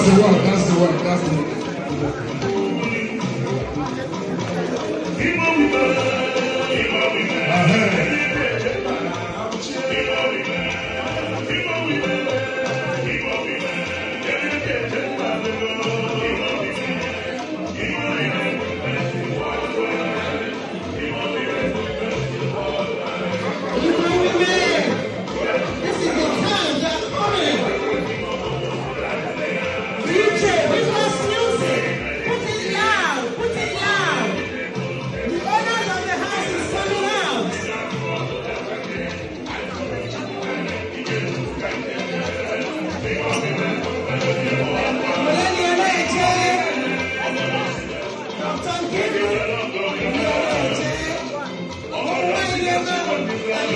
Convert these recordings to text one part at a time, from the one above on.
the one. That's the one. That's the one. Ahead. Igbo women, this is the time they are coming. DJ, bring us music. Put it loud. Put it loud. The owners of the house is coming out. Millennia na-eche. Dr. Nkiru, na-eche. Ụmụ nwanyị na-eme ala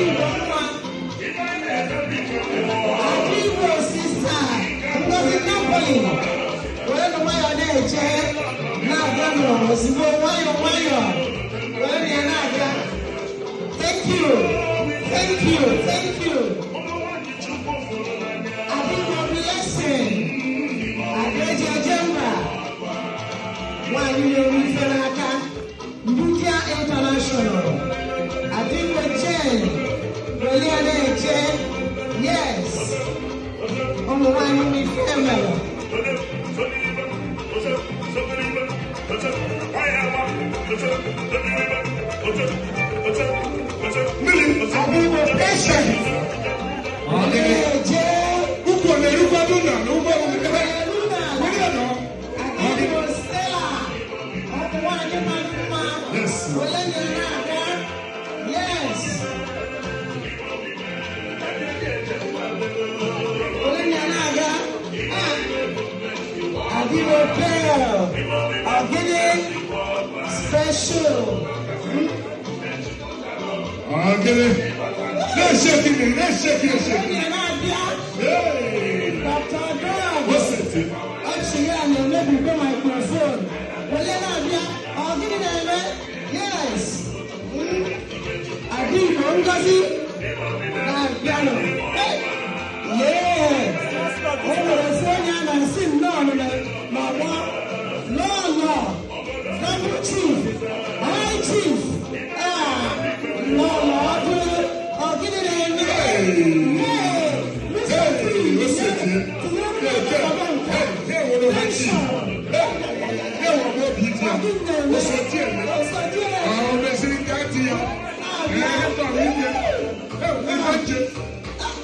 Igbo mma. Igbo sister, Ngozi Napoli, were nụ nwayọọ na-eche, na-abịa nụ ozugbo, nwayọọ nwayọọ, were ya na-abịa. Thank you, thank you, thank you. Adigbo Blessing, Adeji Ejemba, nwanyị na-eru ife n'aka, Mbudia International, Adigbo Jane, were ya na-eche, yes. Ụmụ nwanyị m ife mere. Adigbo Patient, na-eche. Ukwu na-erukwado na n'ụgbọ ebe. Luna, Were ya nọ. Adigbo Stella, ụmụ nwanyị mara mma. Yes. Were ya na-aga. Yes. Were ya na-aga. Ah. Adigbo Pearl, Ogini Special. Ogene. Na-eshake it, na-eshake it, Were shake it. ya na-abịa. Hey. Dr. Dog. What's it? Ọchị ya na-emebigo microphone. Were na-abịa. Ọ gịnị na-eme? Yes. Adigbo Ngozi na-abịanụ. Hey. Yeah. O nwere ofu onye a na-asị nnọọ n'ọgbọ. Lọlọ. Double chief. High chief. Ah. Lọlọ ọdún. Ọ gịnị na-eme? Hey. Mr. T. Hey, what's it? Tinye Hey, hey, hey, hey, what a chief. Hey, hey, what a beauty. What's it? Àwọn ọmọ ẹsẹ̀ ń ká ti ya. Ẹ̀ ẹ́ tó àwọn ìjẹ. Ẹ ife nche.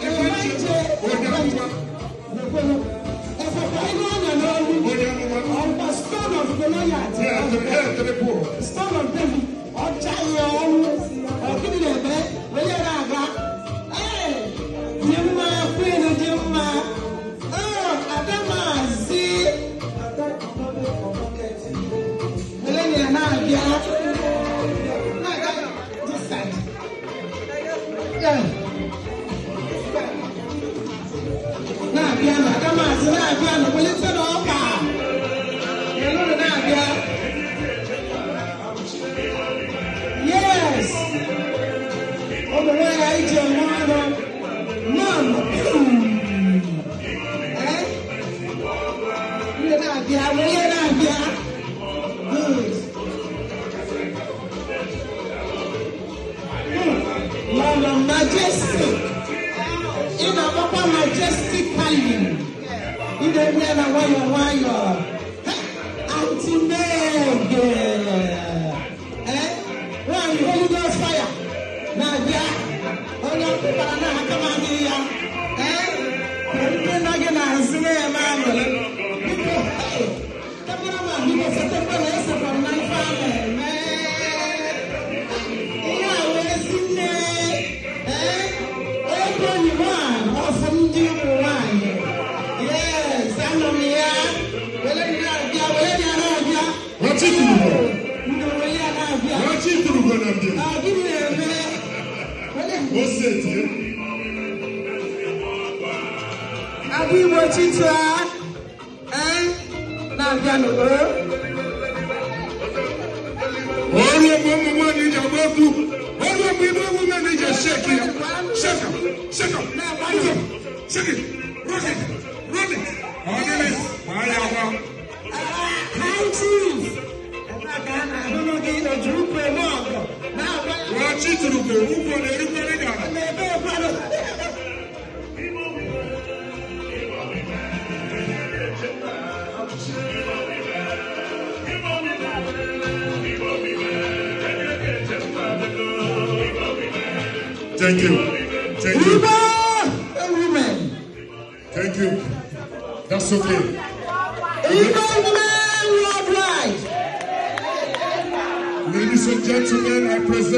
Ife nche. Onye amụma. Onye amụma. Stone of Goliath. Ẹ ẹ tere pụọ. Stone of David. Ọcha ya ọnwụ. Ọ gịnị na-eme? Were na-aga. Ee, dị mma, queen dị mma. Ee, Adamazi. Were ya na-abịa. Na-aga this side. Yeah. Na-abịa na Adamazi na-abịa na welite na ọka. Eluru na-abịa. Yes. Ụmụ nwanyị anyị ji eme ọnụ. Mom. Eh? Ndị na-abịa, were na-abịa. Good. Lọlọ Majestic. Ị na-agbakwa majestically. Ị na-egbu ya na nwayọọ nwayọọ. Aunty Meg. Eh? Nwanyị Holy Ghost fire na-abịa. Onye ọkpụkpara na aka m adịghị ya. Eh? Ndị nọ gị n'azụ na-eme aṅụrị. Biko, hey, cameraman, biko setekwa na esekwara na ife a na-eme. Ihe a wee si nne. Eh? Ebonyi one of ndị ụmụ nwanyị. Yes, anọ m ya. Were ya na-abịa, were ya na-abịa. Wachi turugo. Ndị were ya na-abịa. Wachi turugo na mbịa. Ọ gịnị na-eme? Were What's it? Ada Igbo Chicha, eh? Na-abịa n'o. Ọrụ ọmụ ụmụ nwaanyị ji agba egwu. Ọrụ ọmụ ime women ji shake ya. Shake am, shake am, move am, shake it, rock it, run it. Ọ gịnị? Gbaa ya. Oji ukwu eme ọgọ na-agwa ya. Wàá chi tùrùkù, ukwu ọ na-erukwa dị n'ala. Na-ebe ekwanụ. Thank you. Thank you. Igbo women. Thank you. That's okay. Igbo women worldwide. Ladies and gentlemen, I present.